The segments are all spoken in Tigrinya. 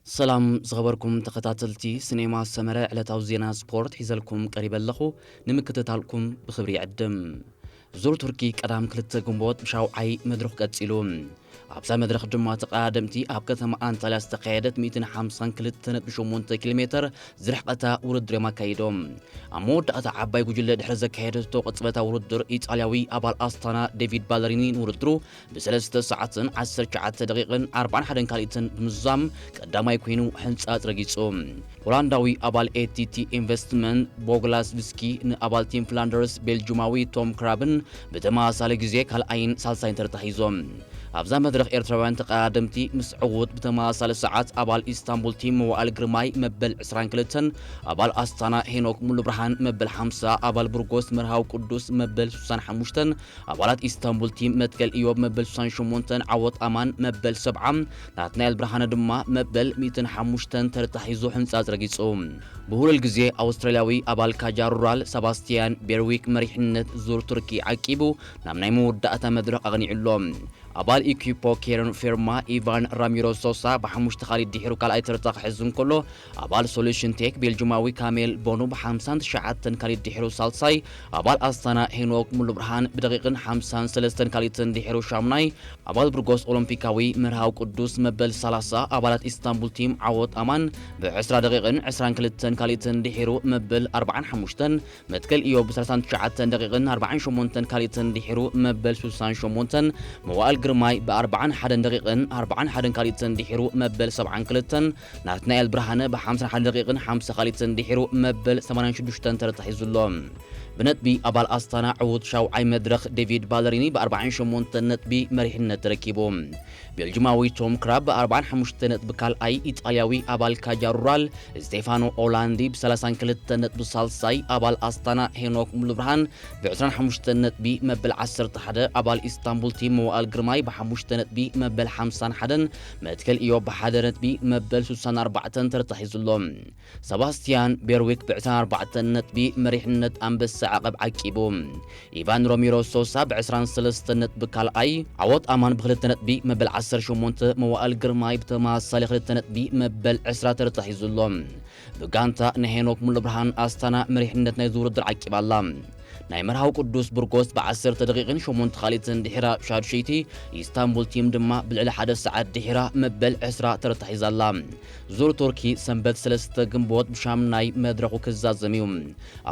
ሰላም ዝኸበርኩም ተኸታተልቲ ሲኔማ ሰመረ፣ ዕለታዊ ዜና ስፖርት ሒዘልኩም ቀሪበ ኣለኹ። ንምክትታልኩም ብኽብሪ ይዕድም። ዙር ቱርኪ ቀዳም ክልተ ግንቦት ብሻውዓይ መድረኽ ቀጺሉ። ኣብዛ መድረኽ ድማ ተቐዳደምቲ ኣብ ከተማ ኣንታልያ ዝተኻየደት ሚእትን ሓምሳን ክልተ ነጥቢ ሸሞንተ ኪሎ ሜተር ዝርሕቐታ ውድድር እዮም ኣካይዶም። ኣብ መወዳእታ ዓባይ ጉጅለ ድሕሪ ዘካየደቶ ቅጽበታ ውድድር፣ ኢጣልያዊ ኣባል ኣስታና ዴቪድ ባለሪኒ ንውድድሩ ብሰለስተ ሰዓትን ዓሰርተ ትሽዓተ ደቂቕን ኣርባዓን ሓደን ካልኢትን ብምዝዛም ቀዳማይ ኮይኑ ሕንጻጽ ረጊጹ። ሆላንዳዊ ኣባል ኤቲቲ ኢንቨስትመንት ቦግላስቪስኪ ንኣባል ቲም ፍላንደርስ ቤልጁማዊ ቶም ክራብን ብተመሳሳሊ ግዜ ካልኣይን ሳልሳይን ተረታ ሒዞም። ኣብዛ መድረኽ ኤርትራውያን ተቐዳደምቲ ምስ ዕዉት ብተመሳሳሊ ሰዓት ኣባል ኢስታንቡል ቲም መዋእል ግርማይ መበል ዕስራን ክልተን፣ ኣባል ኣስታና ሄኖክ ሙሉብርሃን መበል ሓምሳ፣ ኣባል ብርጎስ መርሃዊ ቅዱስ መበል ስሳን ሓሙሽተን፣ ኣባላት ኢስታንቡል ቲም መትከል ኢዮብ መበል ስሳን ሸሞንተን፣ ዓወት ኣማን መበል ሰብዓ፣ ናትናኤል ብርሃነ ድማ መበል ሚእትን ሓሙሽተን ተረታ ሒዙ ሕንጻጽ ረጊጹ። ብህሉል ግዜ ኣውስትራልያዊ ኣባል ካጃ ሩራል ሰባስቲያን ቤርዊክ መሪሕነት ዙር ቱርኪ ዓቂቡ ናብ ናይ መወዳእታ መድረኽ ኣቕኒዑ ኣሎ። ኣባል ኢኪፖ ኬረን ፌርማ ኢቫን ራሚሮ ሶሳ ብሓሙሽተ ካልኢት ድሒሩ ካልኣይ ተረታ ክሕዝ እንከሎ፣ ኣባል ሶሉሽን ቴክ ቤልጅማዊ ካሜል ቦኑ ብሓምሳን ትሽዓተን ካልኢት ድሒሩ ሳልሳይ፣ ኣባል ኣስታና ሄኖክ ሙሉብርሃን ብደቂቕን ሓምሳን ሰለስተን ካልኢትን ድሒሩ ሻምናይ፣ ኣባል ብርጎስ ኦሎምፒካዊ መርሃዊ ቅዱስ መበል ሰላሳ፣ ኣባላት ኢስታንቡል ቲም ዓወት ኣማን ብዕስራ ደቂቕን ዕስራን ክልተን ካልኢትን ድሒሩ መበል ኣርባዓን ሓሙሽተን፣ መትከል ኢዮብ ብሰላሳን ትሽዓተን ደቂቕን ኣርባዓን ሸሞንተን ካልኢትን ድሒሩ መበል ስሳን ሸሞንተን፣ መዋእል ግርማይ ብኣርባዓን ሓደን ደቂቕን ኣርባዓን ሓደን ካልኢትን ድሒሩ መበል ሰብዓን ክልተን፣ ናትናኤል ብርሃነ ብሓምሳን ሓደን ደቂቕን ሓምሳ ካልኢትን ድሒሩ መበል ሰማንያን ሽዱሽተን ተረታ ሒዙ ኣሎ። ብነጥቢ ኣባል ኣስታና ዕዉት ሻውዓይ መድረኽ ዴቪድ ባለሪኒ ብኣርባዓን ሸሞንተን ነጥቢ መሪሕነት ተረኪቡ። ቤልጅማዊ ቶም ክራብ ብኣርባዓን ሓሙሽተ ነጥቢ ካልኣይ፣ ኢጣልያዊ ኣባል ካጃ ሩራል ስቴፋኖ ኦላንዲ ብሰላሳን ክልተን ነጥቢ ሳልሳይ፣ ኣባል ኣስታና ሄኖክ ሙሉብርሃን ብዕስራን ሓሙሽተን ነጥቢ መበል ዓሰርተ ሓደ፣ ኣባል ኢስታንቡል ቲም መዋእል ግርማይ ብሓሙሽተ ነጥቢ መበል ሓምሳን ሓደን፣ መትከል ኢዮብ ብሓደ ነጥቢ መበል ስሳን ኣርባዕተን ተረታ ሒዙ ኣሎ። ሰባስቲያን ቤርዊክ ብዕስራን ኣርባዕተን ነጥቢ መሪሕነት ኣንበሳ ዓቐብ ዓቂቡ። ኢቫን ሮሚሮ ሶሳ ብዕስራን ሰለስተን ነጥቢ ካልኣይ፣ ዓወት ኣማን ብክልተ ነጥቢ መበል ዓሰርተ ሸሞንተ፣ መዋእል ግርማይ ብተመሳሳሊ ክልተ ነጥቢ መበል ዕስራ ተረታ ሒዙ ኣሎ። ብጋንታ ንሄኖክ ሙሉብርሃን ኣስታና መሪሕነት ናይዚ ውድድር ዓቂባ ኣላ። ናይ መርሃዊ ቅዱስ ብርጎስ ብዓሰርተ ደቂቕን ሸሞንተ ካልኢትን ድሒራ ሻድሸይቲ፣ ኢስታንቡል ቲም ድማ ብልዕሊ ሓደ ሰዓት ድሒራ መበል ዕስራ ተረታ ሒዛ ኣላ። ዙር ቱርኪ ሰንበት ሰለስተ ግንቦት ብሻምናይ መድረኹ ክዛዘም እዩ።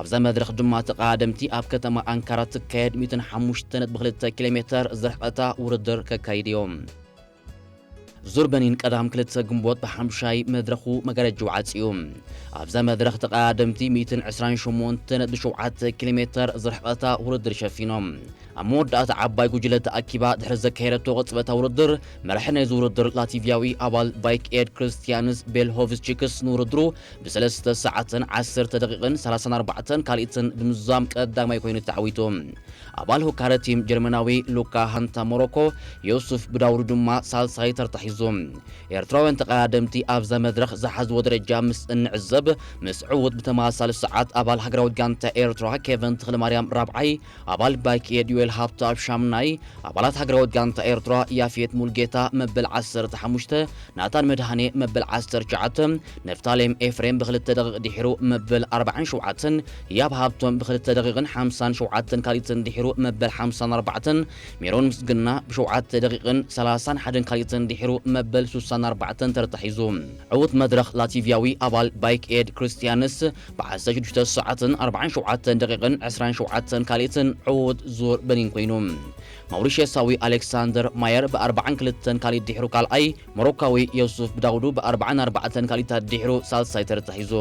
ኣብዛ መድረኽ ድማ ተቐዳደምቲ ኣብ ከተማ ኣንካራ ትካየድ ሚእትን ሓሙሽተ ነጥቢ ክልተ ኪሎ ሜተር ዝርሕቐታ ውድድር ከካይድ እዮም። ዙር በኒን ቀዳም ክልተ ግንቦት ብሓምሻይ መድረኹ መጋረጅኡ ዓጽዩ። ኣብዛ መድረኽ ተቐዳደምቲ ሚእትን ዕስራን ሸሞንተ ነጥቢ ሸውዓተ ኪሎ ሜተር ዝርሕቐታ ውድድር ሸፊኖም። ኣብ መወዳእታ ዓባይ ጉጅለ ተኣኪባ ድሕሪ ዘካየደቶ ቅጽበታ ውድድር፣ መራሒ ናይዚ ውድድር ላቲቪያዊ ኣባል ባይክ ኤድ ክርስቲያንስ ቤልሆቭስቺክስ ንውድድሩ ብሰለስተ ሰዓትን ዓሰርተ ደቂቕን ሰላሳን ኣርባዕተን ካልኢትን ብምዝዛም ቀዳማይ ኮይኑ ተዓዊቱ። ኣባል ሁካረ ቲም ጀርመናዊ ሉካ ሃንታ ሞሮኮ፣ ዮሱፍ ብዳውዱ ድማ ሳልሳይ ተርታ ሒዙ። ኤርትራውያን ተቐዳደምቲ ኣብዛ መድረኽ ዝሓዝዎ ደረጃ ምስ እንዕዘብ፣ ምስ ዕዉት ብተመሳሳሊ ሰዓት ኣባል ሃገራዊት ጋንታ ኤርትራ ኬቨን ተኽለማርያም ራብዓይ፣ ኣባል ባይክ ኤድ ዮኤል ሃብተኣብ ሻምናይ፣ ኣባላት ሃገራዊት ጋንታ ኤርትራ ያፌት ሙልጌታ መበል ዓሰርተ ሓሙሽተ፣ ናታን መድሃኔ መበል ዓሰርተ ትሽዓተ፣ ነፍታሌም ኤፍሬም ብክልተ ደቂቕ ድሒሩ መበል ኣርባዓን ሸውዓተን፣ ያብ ሃብቶም ብክልተ ደቂቕን ሓምሳን ሸውዓተን ካልኢትን ድሒሩ መበል ሓምሳን ኣርባዕተን፣ ሜሮን ምስግና ብሸውዓተ ደቂቕን ሰላሳን ሓደን ካልኢትን ድሒሩ መበል ስሳን ኣርባዕተን ተርታ ሒዙ። ዕዉት መድረኽ ላቲቪያዊ ኣባል ባይክ ኤድ ክርስቲያንስ ብዓሰርተ ሽዱሽተ ሰዓትን ኣርባዓን ሸውዓተን ደቂቕን ዕስራን ሸውዓተን ካልኢትን ዕዉት ዙር በኒን ኮይኑ። ማውሪሽየሳዊ ኣሌክሳንደር ማየር ብኣርባዓን ክልተን ካልኢት ድሒሩ ካልኣይ፣ ሞሮካዊ ዮሱፍ ብዳውዱ ብኣርባዓን ኣርባዕተን ካልኢታት ድሒሩ ሳልሳይ ተርታ ሒዙ።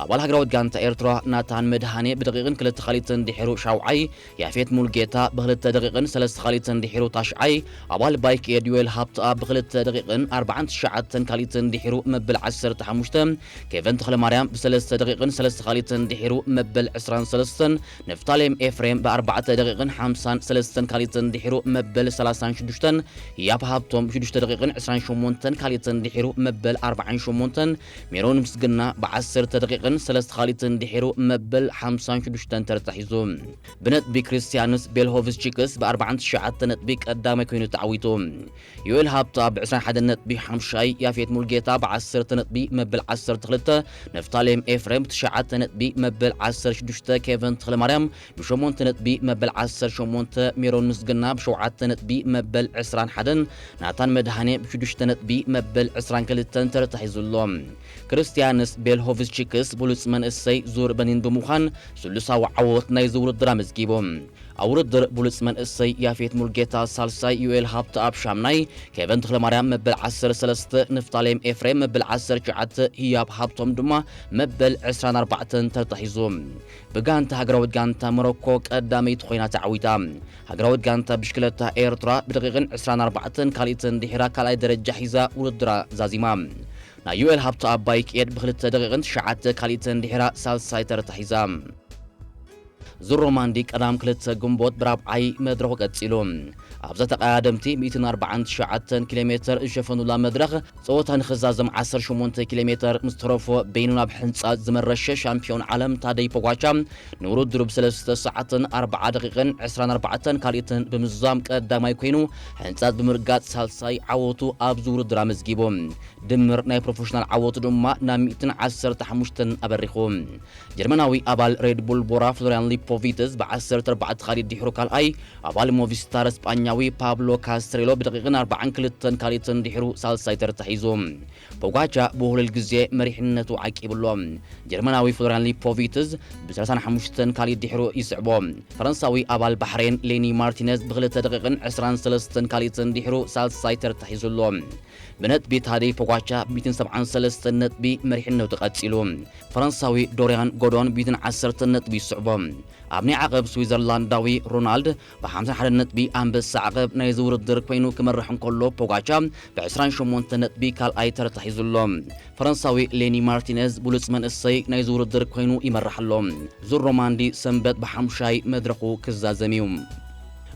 ኣባል ሃገራዊት ጋንታ ኤርትራ ናታን መድሃኔ ብደቂቕን ክልተ ካልኢትን ድሒሩ ሻውዓይ፣ ያፌት ሙልጌታ ብክልተ ደቂቕን ሰለስተ ካልኢትን ድሒሩ ታሽዓይ፣ ኣባል ባይክ ኤድ ዮኤል ሃብተኣብ ብክልተ ደቂቕን ኣርባዓን ትሽዓተን ካልኢትን ድሒሩ መበል ዓሰርተ ሓሙሽተ፣ ኬቨን ተኽለማርያም ብሰለስተ ደቂቕን ሰለስተ ካልኢትን ድሒሩ መበል ዕስራን ሰለስተን፣ ነፍታሌም ኤፍሬም ብኣርባዕተ ደቂቕን ሓምሳን ሰለስተን ካልኢትን ድሒሩ መበል ሰላሳን ሽዱሽተን፣ ያብ ሃብቶም ብሽዱሽተ ደቂቕን ዕስራን ሸሞንተን ካልኢትን ድሒሩ መበል ኣርባዓን ሸሞንተን፣ ሜሮን ምስግና ብዓሰርተ ደቂቕ ወርቅን ሰለስተ ካልኢትን ድሒሩ መበል ሓምሳን ሽዱሽተን ተርታ ሒዙ። ብነጥቢ ክርስቲያንስ ቤልሆቭስቺክስ ብ ኣርባዓን ትሽዓተ ነጥቢ ቀዳማይ ኮይኑ ተዓዊቱ። ዮኤል ሃብተኣብ ብ ዕስራን ሓደን ነጥቢ ሓምሻይ፣ ያፌት ሙልጌታ ብ ዓሰርተ ነጥቢ መበል ዓሰርተ ክልተ፣ ንፍታሌም ኤፍሬም ብ ትሽዓተ ነጥቢ መበል ዓሰርተ ሽዱሽተ፣ ኬቨን ተኽለማርያም ብ ሸሞንተ ነጥቢ መበል ዓሰርተ ሸሞንተ፣ ሜሮን ምስግና ብ ሸውዓተ ነጥቢ መበል ዕስራን ሓደን፣ ናታን መድሃኔ ብ ሽዱሽተ ነጥቢ መበል ዕስራን ክልተን ተርታ ሒዙ ኣሎ። ክርስቲያንስ ቤልሆቭስቺክስ ብሉጽ መንእሰይ ዙር በኒን ብምዃን ስሉሳዊ ዓወት ናይዚ ውድድር ኣመዝጊቡ። ኣብ ውድድር ብሉጽ መንእሰይ ያፌት ሙልጌታ ሳልሳይ፣ ዩኤል ሃብተኣብ ሻምናይ፣ ኬቨን ተኽለማርያም መበል ዓሰርተ ሰለስተ፣ ንፍታሌም ኤፍሬም መበል ዓሰርተ ትሽዓተ፣ ህያብ ሃብቶም ድማ መበል ዕስራን ኣርባዕተን ተርታ ሒዙ። ብጋንታ ሃገራዊት ጋንታ ሞሮኮ ቀዳመይቲ ኮይና ተዓዊታ። ሃገራዊት ጋንታ ብሽክለታ ኤርትራ ብደቂቕን ዕስራን ኣርባዕተን ካልኢትን ድሒራ ካልኣይ ደረጃ ሒዛ ውድድራ ዛዚማ። ናይ ዩኤል ሃብተኣብ ባይክ ኤድ ብክልተ ደቂቕን ትሽዓተ ካልኢትን ድሒራ ሳልሳይ ተርታ ሒዛ። ዙር ሮማንዲ ቀዳም ክልተ ግንቦት ብራብዓይ መድረኹ ቀጺሉ። ኣብዛ ተቐዳደምቲ ሚእትን ኣርባዓን ትሽዓተን ኪሎ ሜተር ዝሸፈኑላ መድረኽ፣ ጸወታ ንኽዛዘም ዓሰርተ ሸሞንተ ኪሎ ሜተር ምስ ተረፎ፣ በይኑ ናብ ሕንጻ ዝመረሸ ሻምፒዮን ዓለም ታደይ ፖጓቻ፣ ንውድድሩ ብሰለስተ ሰዓትን ኣርባዓ ደቂቕን ዕስራን ኣርባዕተን ካልኢትን ብምዝዛም ቀዳማይ ኮይኑ፣ ሕንጻት ብምርጋጽ ሳልሳይ ዓወቱ ኣብዚ ውድድር ኣመዝጊቡ። ድምር ናይ ፕሮፌሽናል ዓወቱ ድማ ናብ ሚእትን ዓሰርተ ሓሙሽተን ኣበሪኹ። ጀርመናዊ ኣባል ሬድ ቡል ቦራ ፍሎሪያን ሊፖቪትዝ ብ ዓሰርተ ኣርባዕተ ካልኢት ድሒሩ ካልኣይ፣ ኣባል ሞቪስታር ስጳኛዊ ፓብሎ ካስትሬሎ ብደቂቕን ኣርባዓን ክልተን ካልኢትን ድሒሩ ሳልሳይ ተርታ ሒዙ። ፖጋቻ ብውህሉል ግዜ መሪሕነቱ ዓቂቡ ኣሎ። ጀርመናዊ ፍሎሪያን ሊፖቪትዝ ብ ሰላሳን ሓሙሽተን ካልኢት ድሒሩ ይስዕቦ። ፈረንሳዊ ኣባል ባሕሬን ሌኒ ማርቲነዝ ብክልተ ደቂቕን ዕስራን ሰለስተን ካልኢትን ድሒሩ ሳልሳይ ተርታ ሒዙ ኣሎ። ብነጥቢ ታደይ ፖጋቻ ብ ሚእትን ሰብዓን ሰለስተን ነጥቢ መሪሕነቱ ቀጺሉ። ፈረንሳዊ ዶርያን ጎዶን ብ ሚእትን ዓሰርተን ነጥቢ ይስዕቦ። ኣብ ናይ ዓቐብ ስዊዘርላንዳዊ ሮናልድ ብ ሓምሳን ሓደን ነጥቢ ኣንበሳ ዓቐብ ናይዚ ውድድር ኮይኑ ክመርሕ እንከሎ፣ ፖጋቻ ብ ዕስራን ሸሞንተ ነጥቢ ካልኣይ ተርታ ሒዙ ኣሎ። ፈረንሳዊ ሌኒ ማርቲነዝ ብሉጽ መንእሰይ ናይዚ ውድድር ኮይኑ ይመርሕ ኣሎ። ዙር ሮማንዲ ሰንበት ብሓሙሻይ መድረኹ ክዛዘም እዩ።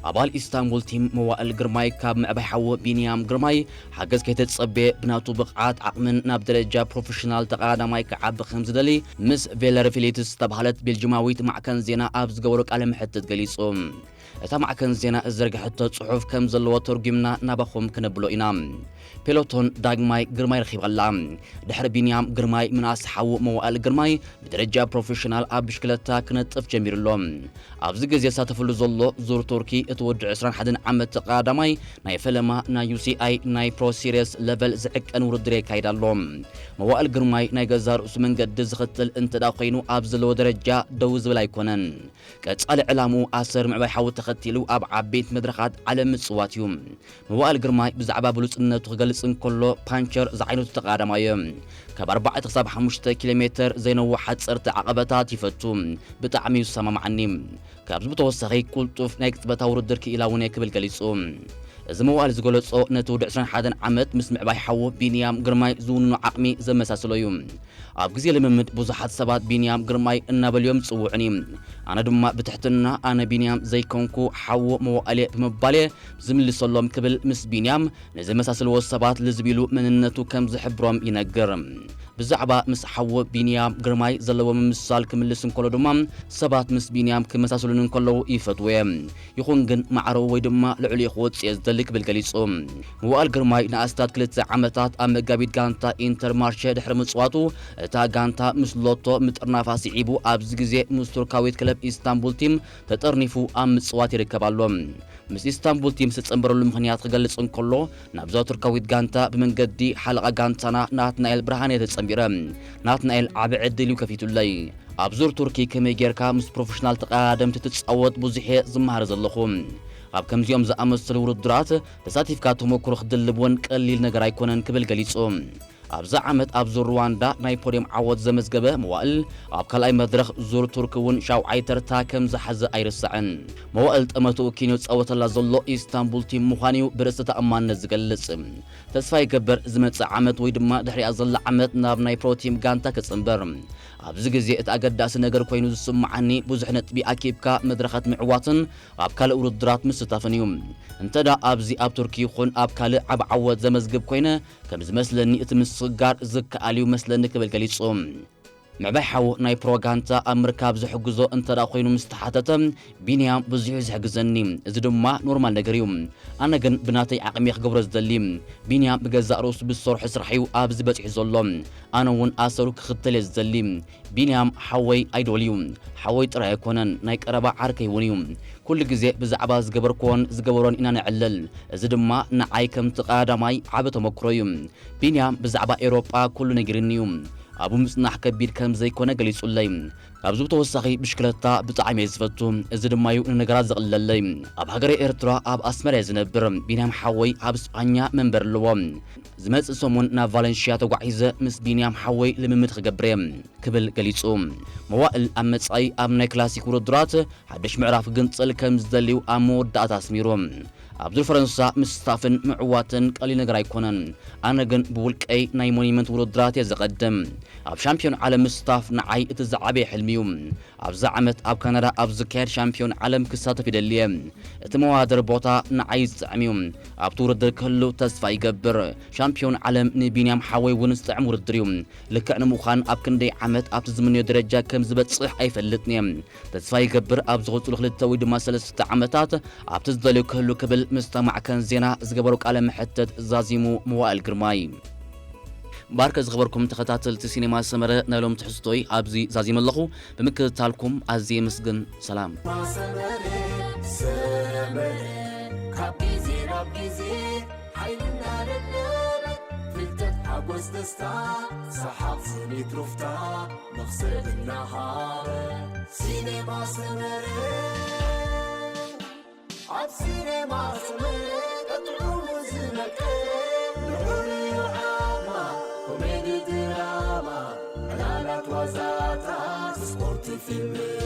ኣባል ኢስታንቡል ቲም መዋእል ግርማይ ካብ ምዕባይ ሓዉ ቢንያም ግርማይ ሓገዝ ከይተጸበየ፣ ብናቱ ብቕዓት ዓቕምን ናብ ደረጃ ፕሮፌሽናል ተቐዳዳማይ ክዓቢ ከም ዝደሊ ምስ ቬለር ፊሊትስ ዝተባህለት ቤልጅማዊት ማዕከን ዜና ኣብ ዝገበሮ ቃለ መሕትት ገሊጹ። እታ ማዕከን ዜና ዝዘርግሐቶ ጽሑፍ ከም ዘለዎ ተርጒምና ናባኹም ክነብሎ ኢና። ፔሎቶን ዳግማይ ግርማይ ረኺባላ። ድሕሪ ቢንያም ግርማይ ምንኣስ ሓዉ መዋእል ግርማይ ብደረጃ ፕሮፌሽናል ኣብ ብሽክለታ ክነጥፍ ጀሚሩ ኣሎ። ኣብዚ ግዜ ዝሳተፈሉ ዘሎ ዙር ቱርኪ፣ እቲ ወዲ ዕስራን ሓደን ዓመት ተቐዳዳማይ ናይ ፈለማ ናይ ዩ ሲ ኣይ ናይ ፕሮ ሲሪየስ ለቨል ዝዕቀን ውድድር የካይድ ኣሎ። መዋእል ግርማይ ናይ ገዛእ ርእሱ መንገዲ ዝኽተል እንተ ደኣ ኮይኑ፣ ኣብ ዘለዎ ደረጃ ደው ዝብል ኣይኮነን። ቀጻሊ ዕላምኡ ኣሰር ምዕባይ ሓዊ ተኸቲሉ ኣብ ዓበይቲ መድረኻት ዓለም ምጽዋት እዩ። መዋእል ግርማይ ብዛዕባ ብሉጽነቱ ክገልጽ እንከሎ፣ ፓንቸር ዝዓይነቱ ተቐዳዳማይ እዩ። ካብ ኣርባዕተ ክሳብ ሓሙሽተ ኪሎ ሜተር ዘይነውሕ ሓጸርቲ ዓቐበታት ይፈቱ። ብጣዕሚ እዩ ዝሰማማዓኒ። ካብዚ ብተወሳኺ ቅልጡፍ ናይ ቅጽበታዊ ውድድር ክኢላ እውን እየ ክብል ገሊጹ። እዚ መዋእል ዝገለጾ ነቲ ወዲ ዕስራን ሓደን ዓመት ምስ ምዕባይ ሓዉ ቢንያም ግርማይ ዝውንኖ ዓቕሚ ዘመሳስሎ እዩ። ኣብ ግዜ ልምምድ ብዙሓት ሰባት ቢንያም ግርማይ እናበሉ እዮም ዝጽውዑኒ። ኣነ ድማ ብትሕትና ኣነ ቢንያም ዘይኮንኩ ሓዉ መዋእልየ ብምባል እየ ዝምልሰሎም ክብል ምስ ቢንያም ንዘመሳስልዎ ሰባት ልዝብ ኢሉ መንነቱ ከም ዝሕብሮም ይነግር። ብዛዕባ ምስ ሓዉ ቢንያም ግርማይ ዘለዎ ምምስሳል ክምልስ እንከሎ ድማ፣ ሰባት ምስ ቢንያም ክመሳስሉኒ እንከለዉ ይፈትውየ። ይኹን ግን ማዕረኡ ወይ ድማ ልዕሊኡ ክወጽእ እየ ዝደሊ ክብል ገሊጹ። መዋእል ግርማይ ንኣስታት ክልተ ዓመታት ኣብ መጋቢት ጋንታ ኢንተርማርሸ ድሕሪ ምጽዋቱ፣ እታ ጋንታ ምስ ሎቶ ምጥርናፋ ስዒቡ ኣብዚ ግዜ ምስ ቱርካዊት ክለብ ኢስታንቡል ቲም ተጠርኒፉ ኣብ ምጽዋት ይርከብ ኣሎ። ምስ ኢስታንቡል ቲም ዝተጸንበረሉ ምኽንያት ክገልጽ እንከሎ፣ ናብዛ ቱርካዊት ጋንታ ብመንገዲ ሓለቓ ጋንታና ናትናኤል ብርሃነ ተጸንቢረ። ናትናኤል ዓቢ ዕድል እዩ ከፊቱለይ። ኣብ ዙር ቱርኪ ከመይ ጌርካ ምስ ፕሮፌሽናል ተቐዳደምቲ ትጻወት ብዙሕ እየ ዝመሃር ዘለኹ። ኣብ ከምዚኦም ዝኣመሰሉ ውድድራት ተሳቲፍካ ተመኩሮ ክድልብ እውን ቀሊል ነገር ኣይኮነን ክብል ገሊጹ። ኣብዛ ዓመት ኣብ ዙር ሩዋንዳ ናይ ፖድዮም ዓወት ዘመዝገበ መዋእል፣ ኣብ ካልኣይ መድረኽ ዙር ቱርኪ እውን ሻውዓይ ተርታ ከም ዝሓዘ ኣይርሳዕን። መዋእል ጠመትኡ ኪኖ ዝጻወተላ ዘሎ ኢስታንቡል ቲም ምዃኑ እዩ ብርእሰ ተኣማንነት ዝገልጽ። ተስፋ ይገብር ዝመጽእ ዓመት ወይ ድማ ድሕሪኣ ዘላ ዓመት ናብ ናይ ፕሮ ቲም ጋንታ ክጽንበር። ኣብዚ ግዜ እቲ ኣገዳሲ ነገር ኮይኑ ዝስምዓኒ ብዙሕ ነጥቢ ኣኪብካ መድረኻት ምዕዋትን ኣብ ካልእ ውድድራት ምስታፍን እዩ። እንተ ደኣ ኣብዚ ኣብ ቱርኪ ይኹን ኣብ ካልእ ዓቢ ዓወት ዘመዝግብ ኮይነ፣ ከም ዝመስለኒ እቲ ምስግጋር ዝከኣል እዩ መስለኒ ክብል ገሊጹ። ምዕባይ ሓው ናይ ፕሮፓጋንዳ ኣብ ምርካብ ዝሕግዞ እንተ ደኣ ኮይኑ ምስ ተሓተተ፣ ቢንያም ብዙሕ እዩ ዝሕግዘኒ። እዚ ድማ ኖርማል ነገር እዩ። ኣነ ግን ብናተይ ዓቕሚ ክገብሮ ዝደሊ። ቢንያም ብገዛእ ርእሱ ብዝሰርሖ ስራሕ እዩ ኣብዚ በጺሑ ዘሎ። ኣነ እውን ኣሰሩ ክኽተል እየ ዝደሊ። ቢንያም ሓወይ ኣይዶል እዩ። ሓወይ ጥራይ ኣይኮነን፣ ናይ ቀረባ ዓርከይ እውን እዩ። ኩሉ ግዜ ብዛዕባ ዝገበርክዎን ዝገበሮን ኢና ንዕልል። እዚ ድማ ንዓይ ከምቲ ቀዳማይ ዓቢ ተመክሮ እዩ። ቢንያም ብዛዕባ ኤውሮጳ ኩሉ ነጊርኒ እዩ። ኣብኡ ምጽናሕ ከቢድ ከም ዘይኮነ ገሊጹለይ። ካብዚ ብተወሳኺ ብሽክለታ ብጣዕሚ እየ ዝፈቱ። እዚ ድማ እዩ ንነገራት ዘቕልለለይ። ኣብ ሃገረ ኤርትራ ኣብ ኣስመራ እየ ዝነብር። ቢንያም ሓወይ ኣብ ስጳኛ መንበር ኣለዎ። ዝመጽእ ሰሙን ናብ ቫለንሽያ ተጓዒዘ ምስ ቢንያም ሓወይ ልምምድ ክገብር እየ ክብል ገሊጹ። መዋእል ኣብ መጻኢ ኣብ ናይ ክላሲክ ውድድራት ሓድሽ ምዕራፍ ግንጽል ከም ዝደልዩ ኣብ መወዳእታ ኣስሚሩ። ኣብ ዙር ፈረንሳ ምስታፍን ምዕዋትን ቀሊል ነገር ኣይኮነን። ኣነ ግን ብውልቀይ ናይ ሞኒመንት ውድድራት እየ ዘቐድም። ኣብ ሻምፒዮን ዓለም ምስታፍ ንዓይ እቲ ዝዓበየ ሕልሚ እዩ። ኣብዚ ዓመት ኣብ ካናዳ ኣብ ዝካየድ ሻምፒዮን ዓለም ክሳተፍ ይደሊ እየ። እቲ መወዳደሪ ቦታ ንዓይ ዝጥዕም እዩ። ኣብቲ ውድድር ክህሉ ተስፋ ይገብር። ሻምፒዮን ዓለም ንቢንያም ሓወይ እውን ዝጥዕም ውድድር እዩ። ልክዕ ንምዃን ኣብ ክንደይ ዓመት ኣብቲ ዝምነዮ ደረጃ ከም ዝበጽሕ ኣይፈልጥን እየ። ተስፋ ይገብር ኣብ ዝቕጽሉ ክልተ ወይ ድማ ሰለስተ ዓመታት ኣብቲ ዝደልዮ ክህሉ ክብል ምስታ ማዕከን ዜና ዝገበሮ ቃለ መሕትት ዛዚሙ መዋእል ግርማይ። ባርከ ዝኸበርኩም ተኸታተልቲ ሲኔማ ሰመረ ናይ ሎም ትሕዝቶይ ኣብዚ ዛዚመ ኣለኹ። ብምክትታልኩም ኣዝየ የመስግን። ሰላም። ሰመረ፣ ሰመረ፣ ካብ ግዜ ናብ ግዜ ሓይልና ለብለበ፣ ፍልጠት ሓጎስ ደስታ፣ ሰሓቕ ስኒት ሩፍታ፣ መኽሰብ እናሃበ፣ ሲኔማ ሰመረ። ኣብ ሲኔማ ሰመረ ቀጥዑ ዝነቀ፣ ንዑ ንዩ ዓማ፣ ኮሜዲ ድራማ፣ ዕላላት ዋዛታት፣ ስፖርት ፊልም፣